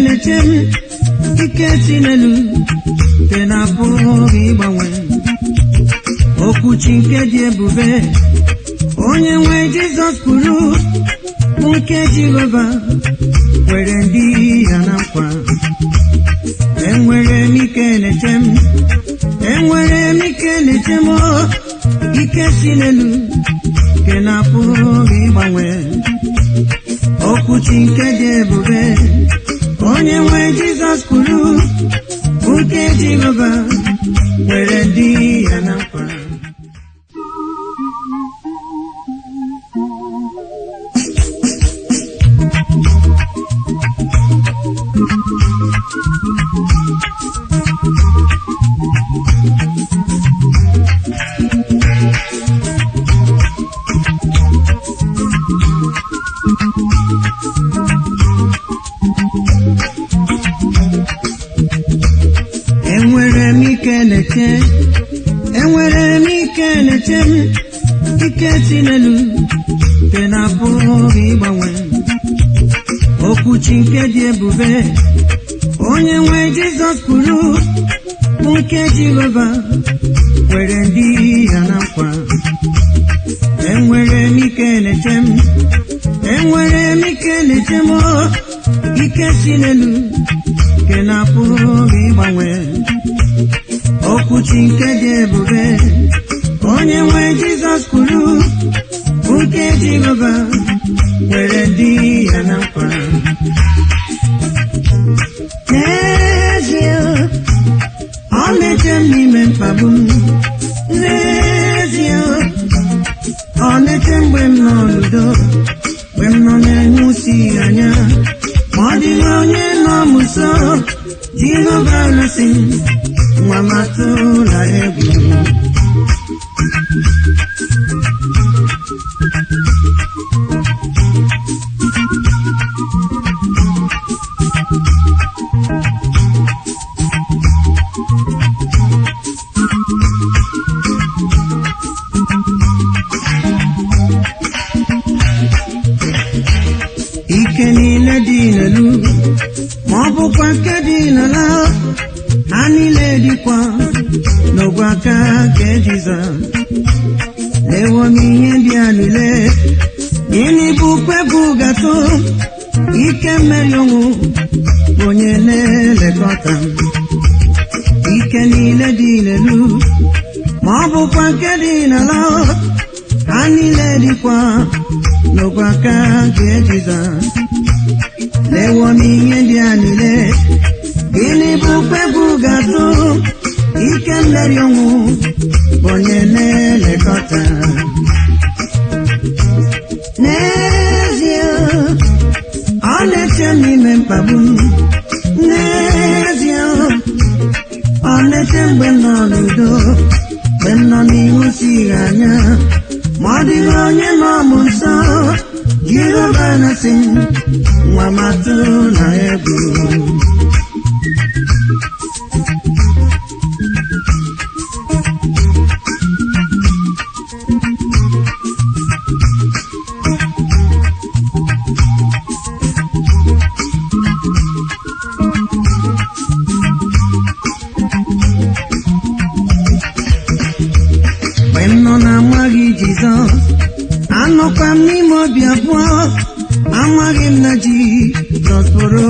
na-eche m, ike si n'elu nke na-apụghị ịgbanwe. Okwu chi nke dị ebube, onye nwe Jizọs kwuru, nke Jehova kwere ndị ya na nkwa. Enwere m ike na-eche m, enwere m ike na-eche m, ike si n'elu nke na-apụghị ịgbanwe. Okwu chi nke dị ebube, onye nwe Jizọs kwuru, nke Jehova kwere ndị ya na nkwa. Enwere m ike na-eche, enwere m ike na-eche m, ike si n'elu nke na-apụghị ịgbanwe. Okwu chi nke dị ebube, onye nwe Jizọs kwuru, nke Jehova kwere ndị ya na nkwa. Enwere m ike na-eche m, enwere m ike na-eche m, ike si n'elu nke na-apụghị ịgbanwe. Okwu chi nke dị ebube, onye nwe Jizọs kwuru, nke Jehova kwere ndị ya na nkwa. N'ezie, ọ na-eche m n'ime mkpagbu m. N'ezie, ọ na-eche mgbe m nọ n'udo, mgbe m nọ na-enwusi anya, ma ọ dịghị onye nọ m nso. Jehova na-asị m, nwa m atụla egwu. Ike niile dị n'elu, ma ọ bụkwa nke dị n'ala, ha niile dịkwa n'ogwe aka nke Jizọs. Lewo m ihe ndị a niile, gịnị bụ ukpegbu gatụ, ike mmeri ọnwụ onye na-elekọta m. Ike niile dị n'elu, ma ọ bụkwa nke dị n'ala, ha niile dịkwa n'ogwe aka nke Jizọs. Lewo m ihe ndị a niile, gịnị bụ ukpegbu gatụ, ike mmeri ọnwụ onye na-elekọta. N'ezie, ọ na-eche m n'ime mkpagbu m. N'ezie, ọ na-eche mgbe m nọ n'udo, mgbe m nọ n'ihu sighi anya, ma ọ dịghị onye nọ m nso. Jehova na-asị m, nwa m atụla egwu. Mgbe m nọ na-amaghị Jizọs, anọkwa m n'ime obi abụọ, amaghị m na Jizọs pụrụ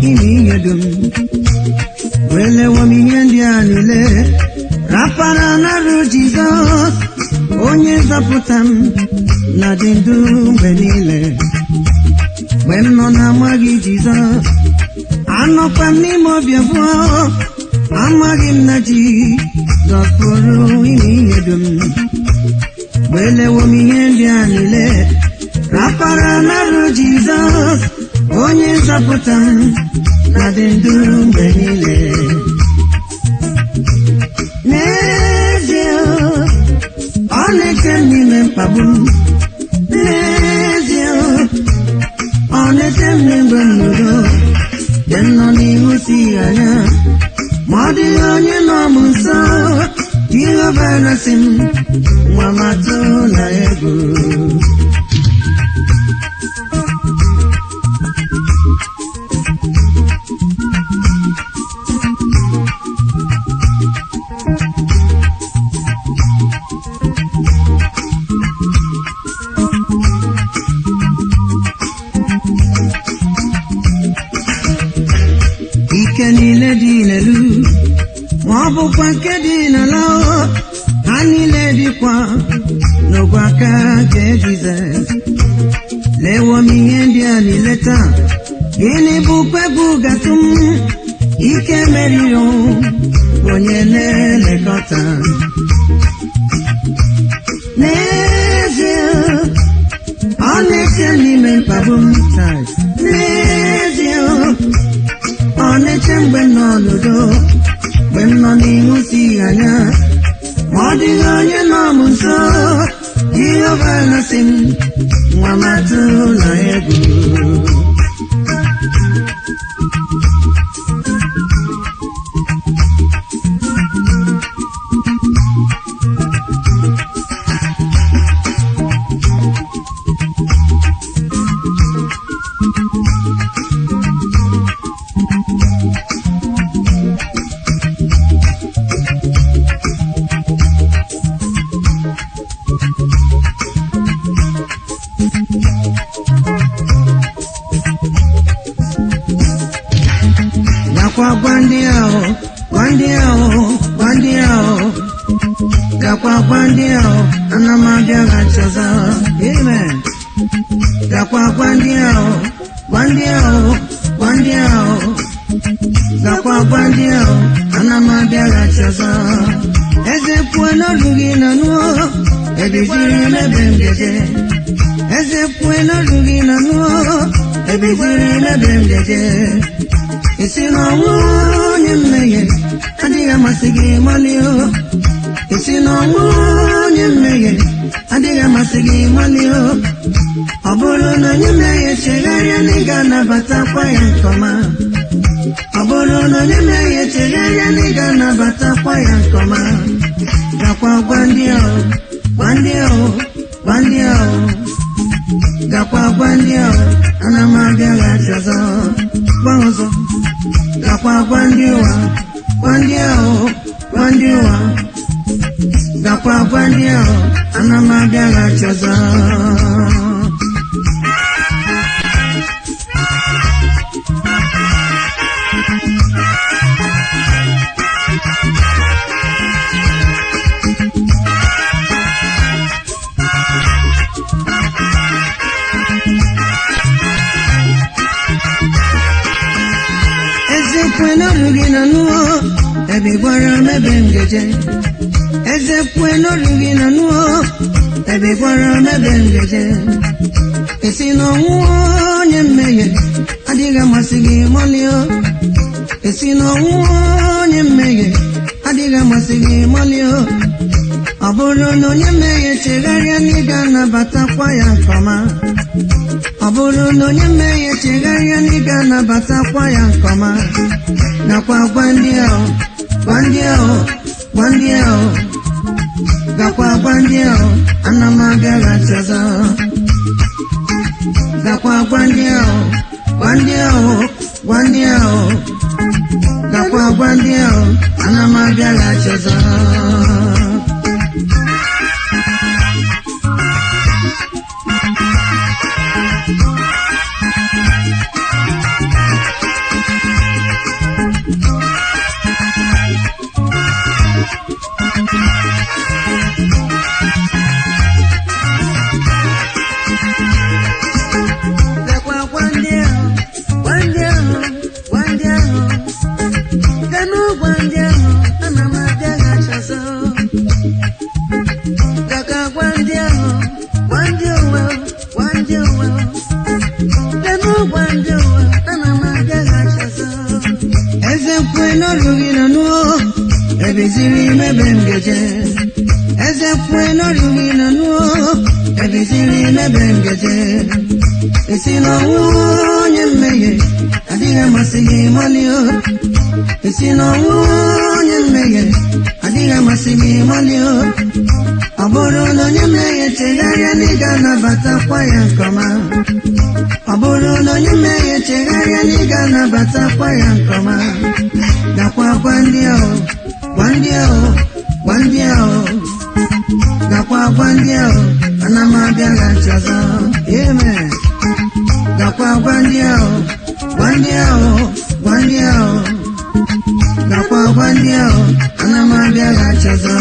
ime ihe dum. Wee lewo m ihe ndị a niile, rapara n'arụ Jizọs, onye nzọpụta m na dị ndụ mgbe niile. Mgbe m nọ na-amaghị Jizọs, anọkwa m n'ime obi abụọ, amaghị m na Jizọs pụrụ ime ihe dum. Wee lewo m ihe ndị a niile, rapara n'arụ Jizọs, onye nzọpụta m na dị ndụ mgbe niile. N'ezie, ọ na-eche m n'ime mkpagbu m. N'ezie, ọ na-eche m n'mgbe m n'udo, mgbe m nọ n'ihu si anya, ma ọ dịghị onye nọ m nso. Jehova na-asị m, nwa m atụla egwu. Ike niile dị n'elu ma ọ bụkwa nke dị n'ala, ha niile dịkwa n'ogwe aka nke Jizọs. Lewo m ihe ndị a niile taa, gịnị bụkwa egwu gatụ m? Ike meriri onye na-elekọta. N'ezie, ọ na-eche m n'ime mkpagbu m taa. N'ezie, ọ na-eche mgbe m nọ n'udo, mgbe m nọ n'ihu si anya, ma ọ dịghị onye nọ m nso. Jehova na-asị m, nwa m atụla egwu. Gakwa gwa ndị ahụ, gwa ndị ahụ, gwa ndị ahụ, gakwa gwa ndị ahụ, ana m abịaghachi ọzọ. Amen. Gakwa gwa ndị ahụ, gwa ndị ahụ, gwa ndị ahụ, gakwa gwa ndị ahụ, ana m abịaghachi ọzọ. Eze kwuo n'olu gị na nụọ, ebeziri m ebe m jeje. Eze kwuo n'olu gị na nụọ, ebeziri m ebe m jeje. Isi na ọnwụ onye mmehie adịghị amasị gị malio. Isi na ọnwụ onye mmehie adịghị amasị gị malio. Ọ bụrụ na onye mmehie chegharịa na ị ga-anabatakwa ya nke ọma. Ọ bụrụ na onye mmehie chegharịa na ị ga-anabatakwa ya nke ọma. Gakwa gwa ndị ahụ, gwa ndị ahụ, gwa ndị ahụ, gakwa gwa ndị ahụ, ana m abịaghachi ọzọ. Gwa ọzọ. Gakwa gwa ndị ụwa, gwa ndị ahụ, gwa ndị ụwa, gakwa gwa ndị ahụ, ana m abịaghachi ọzọ. Eze kwe n'olu gị na nụọ, ebe gwara m ebe m geje. Eze kwe n'olu gị na nụọ, ebe gwara m ebe m geje. Esi na ọnwụ onye mmehie adịghị amasị gị mọlịo. Esi na ọnwụ onye mmehie adịghị amasị gị mọlịo. Ọ bụrụ na onye mmehie chegharịa na ị ga-anabatakwa ya nke ọma. Ọ bụrụ na onye mmehie chegharịa na ị ga-anabatakwa ya nke ọma. Gakwa gwa ndị ahụ, gwa ndị ahụ, gwa ndị ahụ, gakwa gwa ndị ahụ, ana m abịaghachi ọzọ. Gakwa gwa ndị ahụ, gwa ndị ahụ, gwa ndị ahụ, gakwa gwa ndị ahụ, ana m abịaghachi ọzọ. Gakwa gwa ndị ahụ, gwa ndị ahụ, gwa ndị ahụ, ganụ gwa ndị ahụ, ana m abịaghachi ọzọ. Gakwa gwa ndị ahụ, gwa ndị ụwa, gwa ndị ụwa, ganụ gwa ndị ụwa, ana m abịaghachi ọzọ. Eze kwe n'olu gị na nụọ, ebeziri m ebe m geje. Eze kwe n'olu gị na nụọ, ebeziri m ebe m geje. Esi na ọnwụ onye mmehie adịghị amasị gị malio. Esi na ọnwụ onye mmehie adịghị amasị gị malio. Ọ bụrụ na onye mmehie chegharịa na ị ga-anabatakwa ya nke ọma. Ọ bụrụ na onye mmehie chegharịa na ị ga-anabatakwa ya nke ọma. Gakwa gwa ndị ahụ, gwa ndị ahụ, gwa ndị ahụ, gakwa gwa ndị ahụ, ana m abịaghachi ọzọ. Amen. Gakwa gwa ndị ahụ, gwa ndị ahụ, gwa ndị ahụ, abịaghachi ọzọ.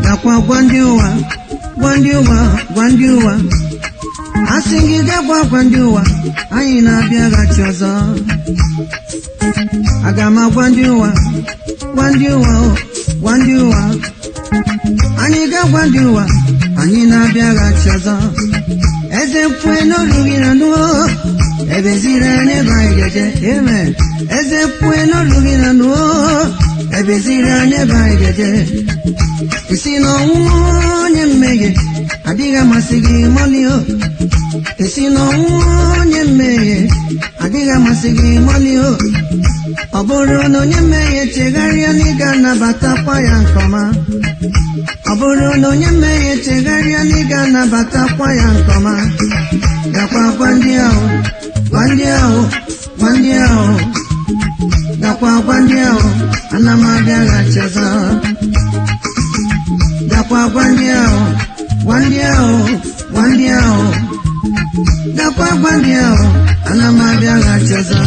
Gakwa gwa ndị ụwa, gwa ndị ụwa, gwa ndị ụwa, asị gị gakwa gwa ndị ụwa, anyị na-abịaghachi ọzọ. Aga m agwa ndị ụwa, gwa ndị ụwa, o, gwa ndị ụwa, anyị ga-agwa ndị ụwa, anyị na-abịaghachi ọzọ. Eze kwue n'olu gị na nụọ, ebe ziri anyị ebe anyị ga-eje. Amen. Eze kwue n'olu gị na nụọ, ebe ziri anyị ebe anyị ga-eje. Isi na ọnwụ onye mmehie adịghị amasị gị mọlio. Isi na ọnwụ onye mmehie adịghị amasị gị mọlio. Ọ bụrụ na onye mmehie chegharịa na ị ga-anabatakwa ya nke ọma. Ọ bụrụ na onye mmehie chegharịa na ị ga-anabatakwa ya nke ọma. Gakwa gwa ndị ahụ, gwa ndị ahụ, gwa ndị ahụ. Gakwa gwa ndị ahụ, ana m abịaghachi ọzọ. Gakwa gwa ndị ahụ, gwa ndị ahụ, gwa ndị ahụ. Gakwa gwa ndị ahụ, ana m abịaghachi ọzọ.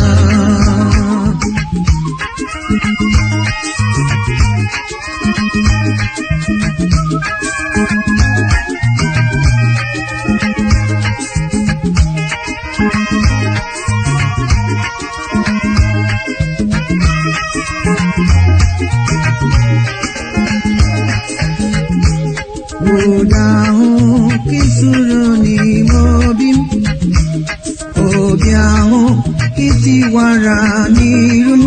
Ụda ahụ ka isuru n'ime obi m, obi ahụ ka itiwara n'iru m.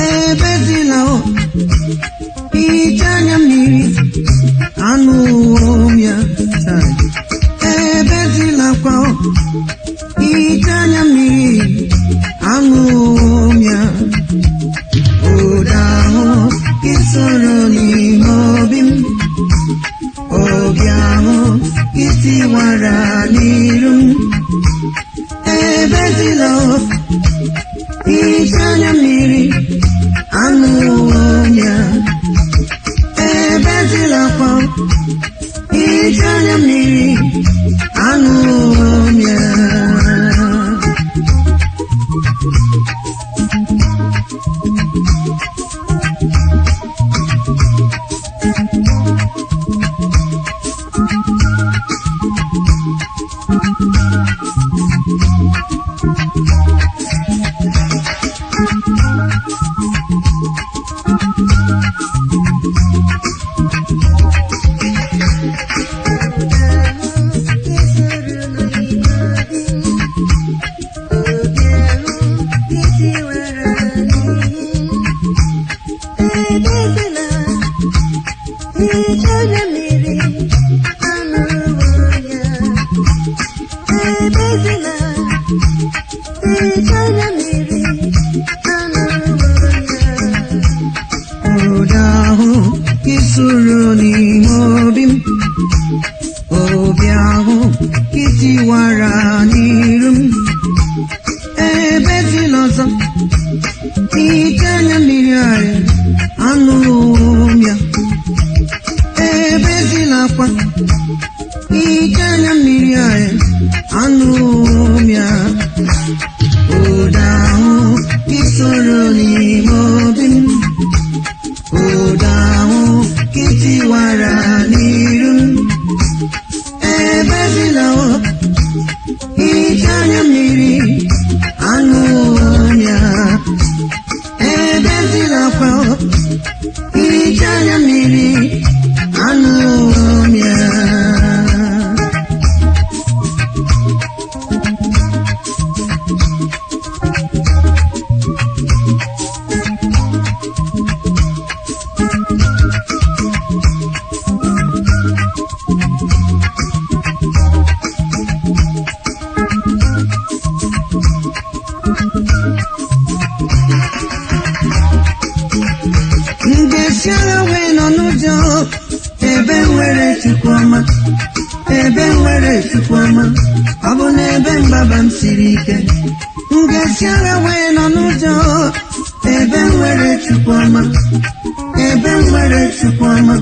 Ebezila o, hichaa anya mmiri, anụwo m ya taa. Ebezila kwa o, hichaa anya mmiri, anụwo m ya. Ụda ahụ ka isuru n'ime obi m, obi ahụ itiwara n'iru m. Ebezila o, hichaa anya mmiri, anụwo m ya. Ebezila kwa o, hichaa anya mmiri, anụwo m ya. Ụda ahụ ka isuru n'ime obi m, obi ahụ ka itiwara n'iru m. Ebezila ọzọ, hichaa anya mmiri anyị, anụwo m ya. Ebezila akwa, hichaa anya mmiri anyị, anụwo m ya. Ụda ahụ ka isuru n'ime obi m, ụda ahụ ka itiwara n'iru m. Ebezila o, hichaa anya mmiri, anụwo m ya. Ebezila kwa o, hichaa anya mmiri, anụwo m ya. Ndị si agha wee nọ n'ụjọ, ebe nwere Chukwu ọma, ebe nwere Chukwu ọma, Ọ bụ n'ebe mgbaba m siri ike. M ga-esi agha wee nọ n'ụjọ, ebe m nwere Chukwu ọma. Ebe m nwere Chukwu ọma,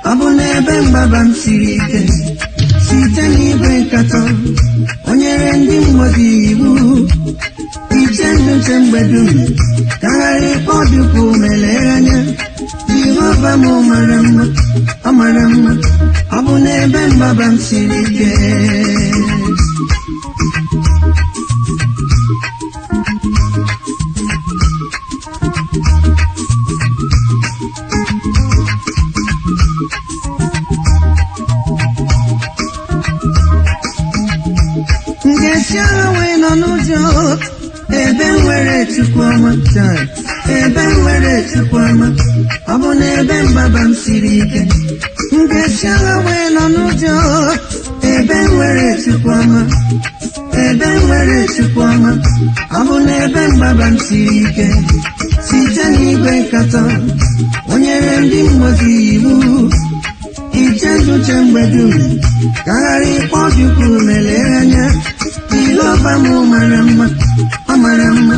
ọ bụ n'ebe mgbaba m siri ike. Site n'igwe nkatọ, o nyere ndị mmụọ iwu. Iche ndụ nche mgbe dum, ka ghara ịkpọ dukwu melee anya. Jehova m mara mma, ọ mara mma, ọ bụ n'ebe mgbaba m siri ike. M ga-esi agha wee nọ n'ụjọ, ebe m nwere Chukwu ọma taa. Ebe m nwere Chukwu ọma, ọ bụ n'ebe mgbaba m siri ike. M ga-esi agha wee nọ n'ụjọ, ebe m nwere Chukwu ọma. Ebe m nwere Chukwu ọma, ọ bụ n'ebe mgbaba m siri ike. Site n'igwe nkatọ, o nyere ndị mmụọ iwu. Iche ndụ che mgbe dum, ka ghara ịkpọ Chukwu melee anya. Jehova m mara mma, ọ mara mma,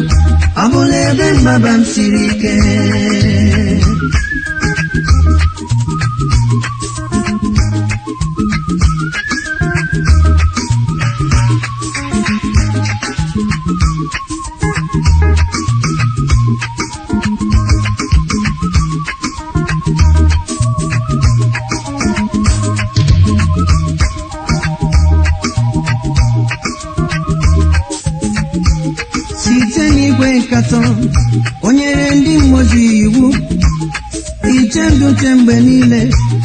ọ bụ n'ebe mgbaba m siri ike. Site n'igwe nkatọ, o nyere ndị mmụọ iwu. Iche ndụ che mgbe niile,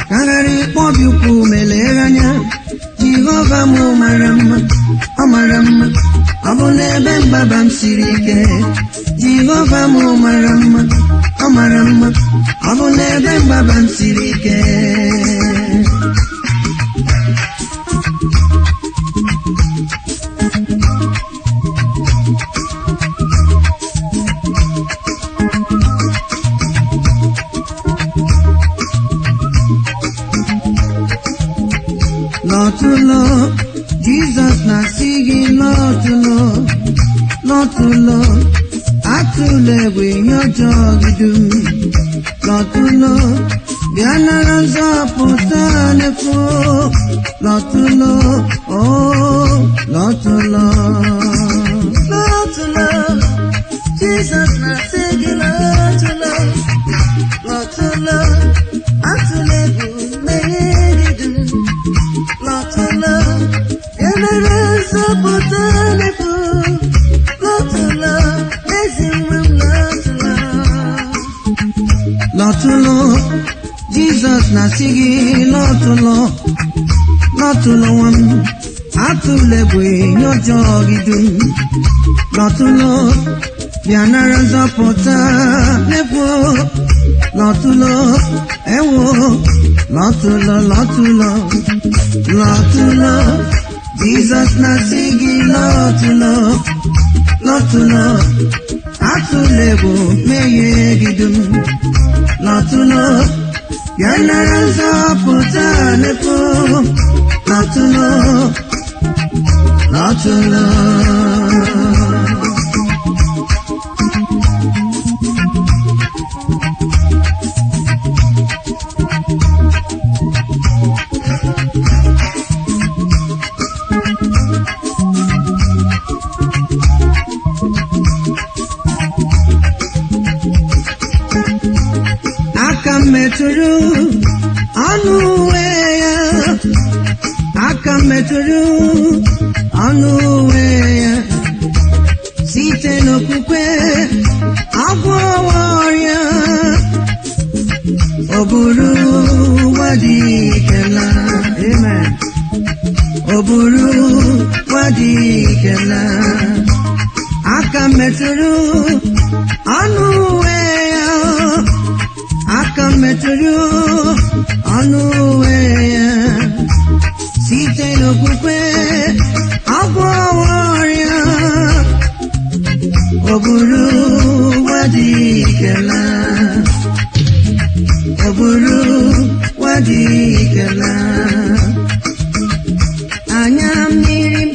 ka ghara ịkpọbi ụkwụ melee anya. Jehova m mara mma, ọ mara mma, ọ bụ n'ebe mgbaba m siri ike. Jehova m mara mma, ọ mara mma, ọ bụ n'ebe mgbaba m siri ike. Lọtụlọ, Jizọs na-asị gị lọtụlọ, lọtụlọ, atụla egwu ihe ọjọọ gị dum. Lọtụlọ, bịa nara nzọpụta n'efu. Lọtụlọ, o lọtụlọ. Lọtụlọ, Jizọs na-asị gị lọtụlọ, lọtụlọ, atụla egwu mmehie gị dum. Lọtụlọ, bịa nara nzọpụta n'efu. Lọtụlọ, ezi nwa m lọtụlọ. Lọtụlọ, Jizọs na-asị gị lọtụlọ, lọtụlọ nwa m, atụla egwu ihe ọjọọ gị dum. Lọtụlọ, bịa nara nzọpụta n'efu. Lọtụlọ, ewo, lọtụlọ, lọtụlọ, lọtụlọ, Jizọs na-asị gị lọtụlọ, lọtụlọ, atụla egwu mmehie gị dum. Lọtụlọ, bịa nara nzọpụta n'efu. Lọtụlọ, lọtụlọ. Aka m metụrụ ọnụ uwe ya, aka m metụrụ ọnụ uwe ya, site n'okwukwe agwọwo ọrịa, ọ bụrụ nwa dị ikela. Amen. Ọ bụrụ nwa dị ikela. Aka m metụrụ ọnụ uwe ya, aka m metụrụ ọnụ uwe ya, site n'okwukwe agwọwo ọrịa, ọ bụrụ nwa dị ikela. Ọ bụrụ nwa dị ikela. Anya mmiri m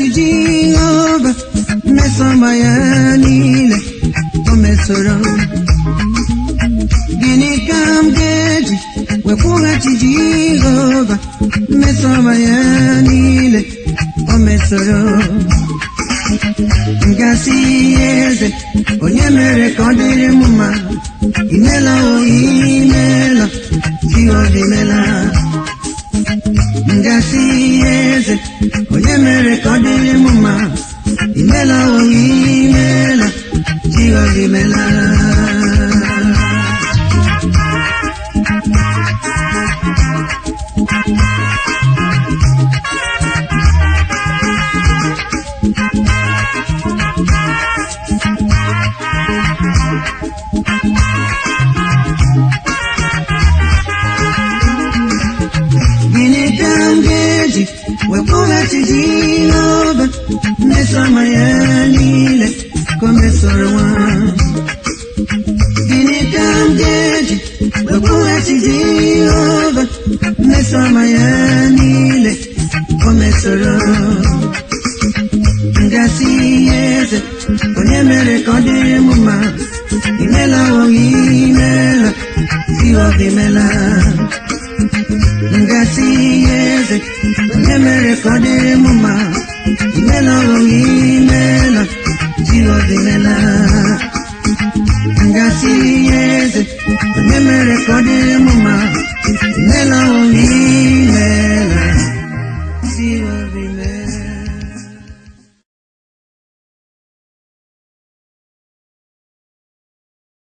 kwụghachi Jehova mmeso ọma ya niile o mesoro m? Gịnị ka m ga-eji wee kwụghachi Jehova mmeso ọma ya niile o mesoro m? Ngasị eze onye mere ka ọ dịrị m mma, imela o, imela Jehova, imela. Ngasị eze onye mere ka ọ dịrị m mma, imela o, imela Jehova, imela. Gịnị ka m ga-eji wee kwụghachi Jehova mmeso ọma ya niile ka o mesoro nwa? Gịnị ka m ga-eji wee kwụghachi Jehova mmeso ọma ya niile ka o mesoro? Ngasị eze onye mere ka ọ dịrị m mma, imela o, imela Jehova, imela. Ngasị eze onye mere ka ọ dịrị m mma, imela o, imela Jehova, imela. Ngasị eze onye mere ka ọ dịrị m